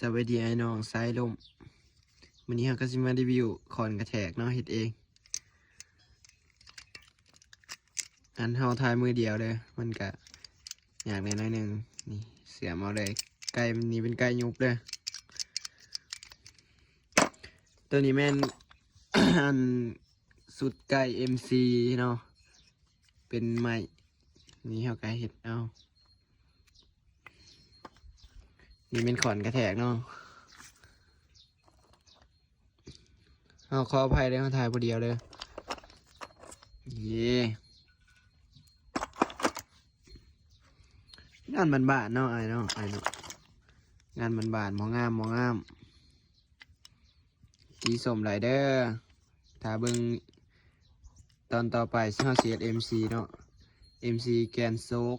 ສະບາຍດີອ້າຍນ້ອງສາຍລົມ. ມື້ນີ້ເຮົາກໍຊິມາຣີວິວຄ້ອນກະແທກເນາະ ເຮັດເອງ. ອັນເຮົາຖ່າຍມືດຽວເດີ ມັນກະຍາກແດ່ໜ້ອຍໜຶ່ງ. ນີ້ ເຊື່ອມເອົາເລີຍ. ໄກ່ນີ້ເປັນໄກ່ຫຍຸບເດີ. ໂຕນີ້ແມ່ນ ອັນ ຊຸດໄກ່ເອັມຊີເນາະ ເປັນໄມ້. ນີ້ເຮົາກໍເຮັດເອົາ. ນີ້ແມ່ນຄ້ອນກະແທກເນາະ. ເຮົາຂໍອະໄພເດີ ເຮົາຖ່າຍຜູ້ດຽວເດີ. ເຢ ງານບ້ານໆເນາະ ອ້າຍເນາະ ອ້າຍເນາະ. ງານບ້ານໆ ບໍ່ງາມ ບໍ່ງາມ. ສີສົ້ມຫຼາຍເດີ. ຖ້າເບິ່ງຕອນຕໍ່ໄປ ເຮົາຊິເຮັດເອັມຊີເນາະ ເອັມຊີແກນໂຊກ.